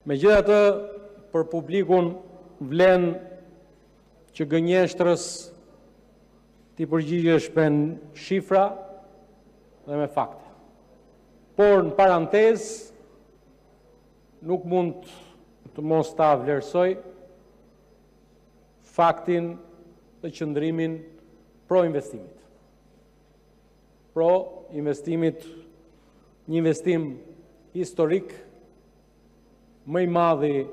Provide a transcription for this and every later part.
Megjithatë, për publikun vlen që gënjeshtrës t'i përgjigjesh me shifra dhe me fakte. Por në parantezë, nuk mund të mos ta vlerësoj faktin dhe qëndrimin pro investimit. Pro investimit, një investim historik, më i madhi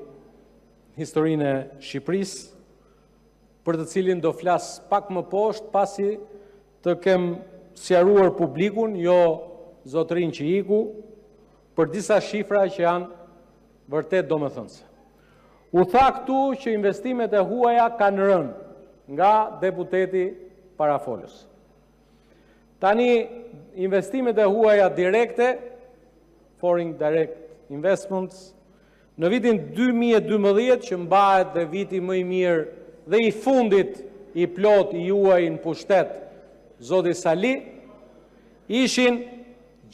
në historinë e Shqipërisë, për të cilin do flas pak më poshtë, pasi të kem sqaruar publikun, jo zotërinë që iku, për disa shifra që janë vërtet domethënëse. U tha këtu që investimet e huaja kanë rënë nga deputeti parafolës. Tani, investimet e huaja direkte, Foreign Direct Investments, në vitin 2012, që mbahet dhe viti më i mirë dhe i fundit i plotë i juaj në pushtet, zoti Sali, ishin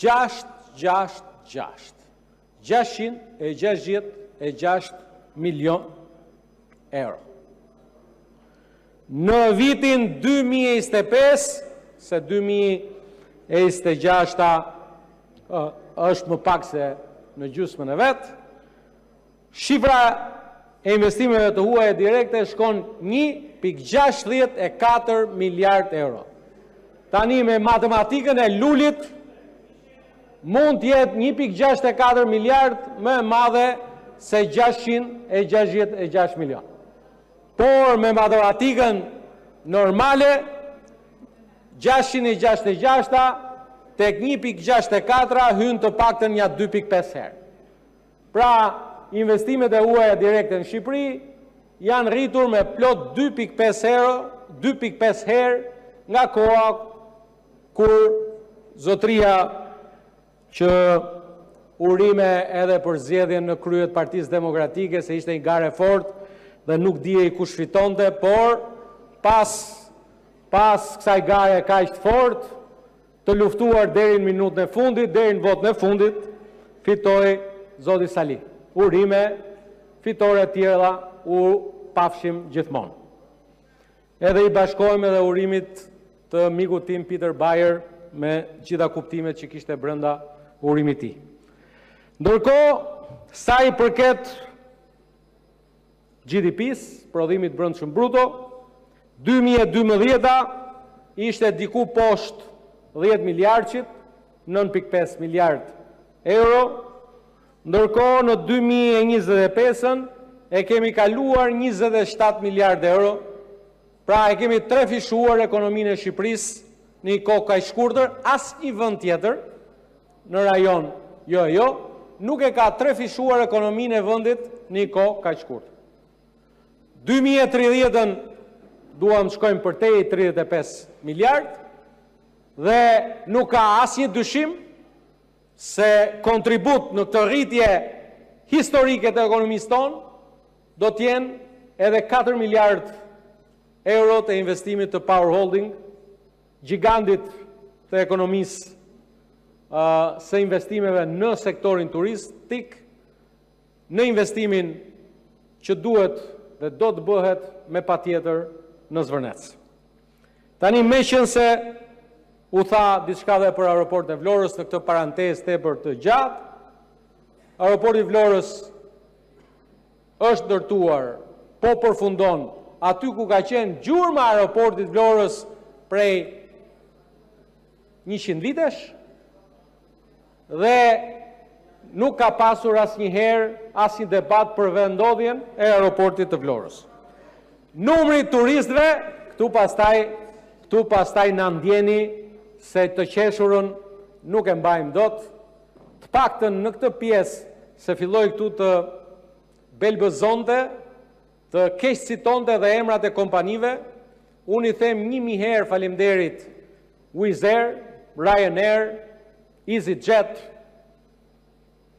6, 6, 6, 666 milion euro. Në vitin 2025, se 2026-a është më pak se në gjysmën e vet, shifra e investimeve të huaja direkte shkon 1.64 miliard euro. Tani me matematikën e Lulit mund të jetë 1.64 miliard më e madhe se 666 milion. Por me matematikën normale 666-a tek 1.64 hyn të paktën nja 2.5 herë. Pra, investimet e huaja direkte në Shqipëri janë rritur me plot 2.5 euro, 2.5 herë nga koha kur zotria që urime edhe për zgjedhjen në krye të Partisë Demokratike, se ishte një garë e fortë dhe nuk dihej kush fitonte, por pas kësaj gare kaq të fortë, të luftuar deri në minutën e fundit, deri në votën e fundit, fitoi zoti Sali. Urime, fitore të tjera u pafshim gjithmonë. Edhe i bashkohem edhe urimit të mikut tim Peter Beyer me gjitha kuptimet që kishte brenda urimit të tij. Ndërkohë, sa i përket G D P-s, prodhimit brendshëm bruto, 2012-a ishte diku poshtë 10 miliardit, 9.5 miliard euro, ndërkohë në 2025-ën e kemi kaluar 27 miliard euro, pra e kemi trefishuar ekonominë e Shqipërisë në një kohë kaq shkurtër, asnjë vend tjetër në rajon, jo e jo, nuk e ka trefishuar ekonominë e vendit në një kohë kaq shkurtër. 2030-ën duam të shkojmë për tej 35 miliard dhe nuk ka asnjë dyshim se kontribut në këtë rritje historike të ekonomisë tonë do të jenë edhe 4 miliard euro të investimit të Power Holding, gigandit të ekonomisë së investimeve në sektorin turistik, në investimin që duhet dhe do të bëhet me patjetër në Zvërnec. Tani, meqense u tha diçka dhe për aeroportin e Vlorës në këtë parantezë tepër të gjatë, aeroporti i Vlorës është ndërtuar, po përfundon aty ku ka qenë gjurma e aeroportit të Vlorës prej 100 vitesh dhe nuk ka pasur asnjëherë asnjë debat për vendndodhjen e aeroportit të Vlorës. Numri i turistëve, këtu pastaj na ndjeni se të qeshurën nuk e mbajmë dot, të paktën në këtë pjesë se filloi këtu të belbëzonte, të keq citonte dhe emrat e kompanive, unë i them 1000 herë faleminderit Wizz Air, Ryanair, EasyJet,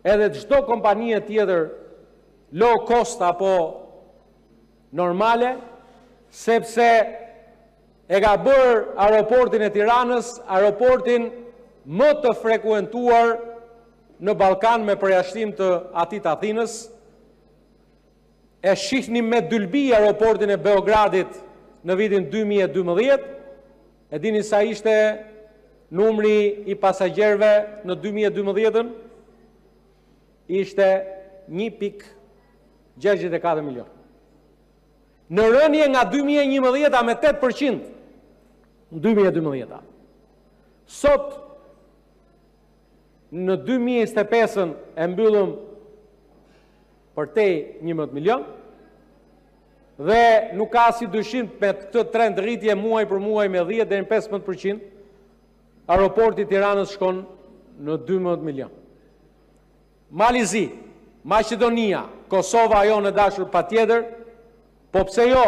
edhe çdo kompanie tjetër low cost apo normale, sepse e ka bërë aeroportin e Tiranës, aeroportin më të frekuentuar në Ballkan me përjashtim të atij të Athinës. E shihnim me dylbi aeroportin e Beogradit në vitin 2012, e dini sa ishte numri i pasagjerëve në 2012-ën? Ishte 1.64 milion. Në rënie nga 2011-a me 8% në 2012-a. Sot, në 2025-ën e mbyllëm përtej 11 milion, dhe nuk ka asnjë dyshim me këtë trend rritje muaj për muaj me 10 deri në 15%, aeroporti i Tiranës shkon në 12 milion. Mali i Zi, Maqedonia, Kosova jonë e dashur patjetër, po pse jo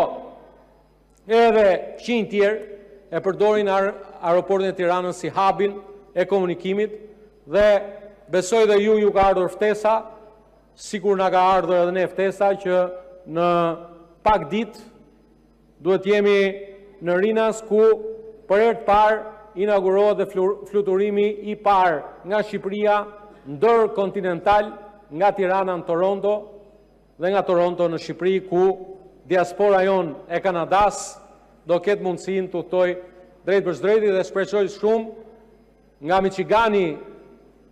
edhe fqinj tjerë e përdorin aeroportin e Tiranës si hubin e komunikimit dhe besoj dhe ju ju ka ardhur ftesa, sikur na ka ardhur edhe ne ftesa që në pak ditë duhet jemi në Rinas ku për herë të parë inaugurohet dhe fluturimi i parë nga Shqipëria ndërkontinental nga Tirana në Toronto dhe nga Toronto në Shqipëri ku diaspora jonë e Kanadas do ketë mundësinë të udhëtojë drejtpërdrejti dhe shpresoj shumë nga Michigani,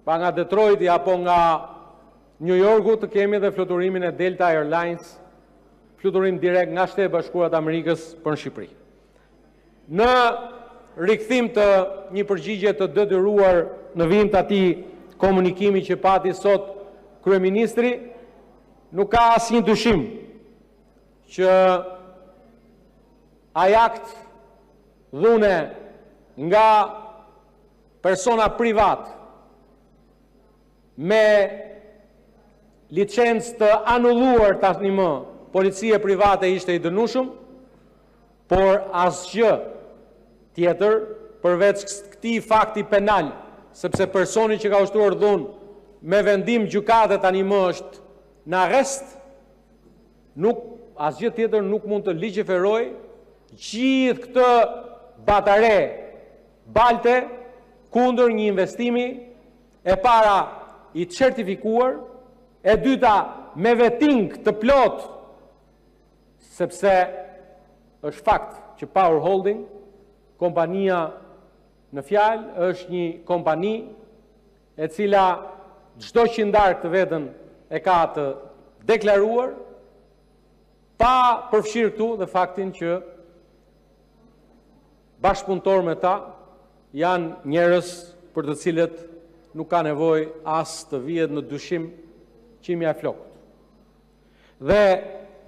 pa nga Detroiti apo nga New Yorku të kemi dhe fluturimin e Delta Airlines, fluturim direkt nga Shtetet e Bashkuara të Amerikës për në Shqipëri. Në rikthim të një përgjigje të detyruar në vijim të atij komunikimi që pati sot kryeministri, nuk ka asnjë dyshim që ai akt dhune nga persona privat me licencë të anulluar tani më policie private ishte i dënueshëm, por asgjë tjetër përveç këtij fakti penal, sepse personi që ka ushtruar dhunë me vendim gjykate tani më është në arrest, nuk asgjë tjetër nuk mund të legjiferojë gjithë këtë batare balte kundër një investimi, e para i certifikuar, e dyta me vetting të plot, sepse është fakt që Power Holding, kompania në fjalë, është një kompani e cila çdo qindark të vetën e ka të deklaruar, pa përfshirë këtu dhe faktin që bashkëpunëtor me ta janë njerëz për të cilët nuk ka nevojë as të vihet në dyshim qimja e flokut. Dhe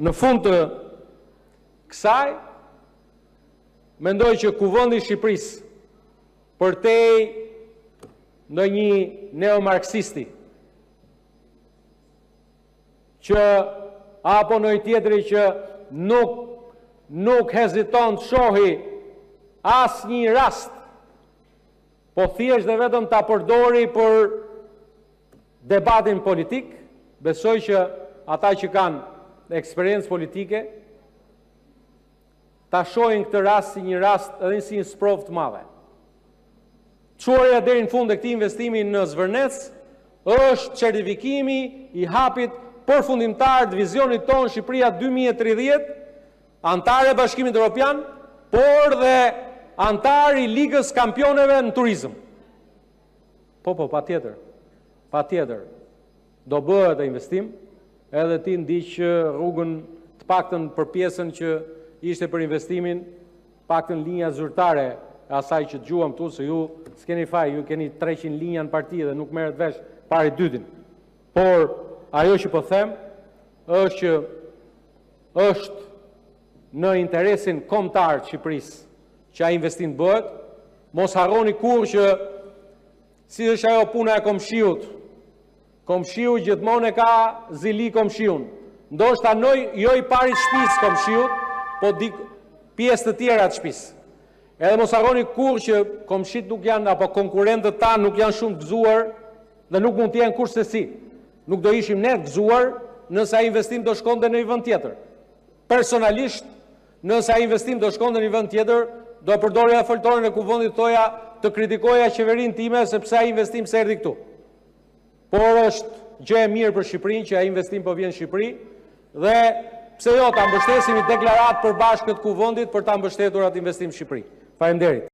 në fund të kësaj, mendoj që Kuvendi i Shqipërisë, përtej ndonjë neomarksisti, që apo ndonjë tjetri që nuk, nuk heziton të shohi asnjë rast, po thjesht dhe vetëm ta përdori për debatin politik, besoj që ata që kanë eksperiencë politike ta shohin këtë rast si një rast edhe si një sprovë të madhe. Çuarja deri në fund e këtij investimi në Zvërnec është certifikimi i hapit përfundimtar të vizionit tonë Shqipëria 2030, anëtare e Bashkimit Evropian, por dhe anëtar i Ligës Kampioneve në turizëm. Po, po, patjetër, patjetër. Do bëhet e investim, edhe ti ndiq rrugën të paktën për pjesën që ishte për investimin, të paktën linja zyrtare e asaj që dëgjuam këtu, se ju s'keni faj, ju keni 300 linja në parti dhe nuk merret vesh pari dytin. Por ajo që po them është që është në interesin kombëtar të Shqipërisë që ai investim bëhet. Mos harroni kurrë që si është ajo puna e komshiut. Komshiu gjithmonë e ka zili komshiun. Ndoshta noj, jo i pari të shtëpisë komshiut, po di pjesë të tjera të shtëpisë. Edhe mos harroni kurrë që komshit nuk janë apo konkurrentët tanë nuk janë shumë të gëzuar dhe nuk mund të jenë kurrsesi. Nuk do ishim ne të gëzuar nëse ai investim do shkonte në një vend tjetër. Personalisht, nëse ai investim do shkonte në një vend tjetër, do e përdorja foltoren e kuvendit thoja të kritikoja qeverinë time sepse ai investim s'erdhi këtu. Por është gjë e mirë për Shqipërinë që ai investim po vjen në Shqipëri dhe pse jo, ta mbështesim një deklaratë të përbashkët të Kuvendit për ta mbështetur atë investim në Shqipëri. Faleminderit!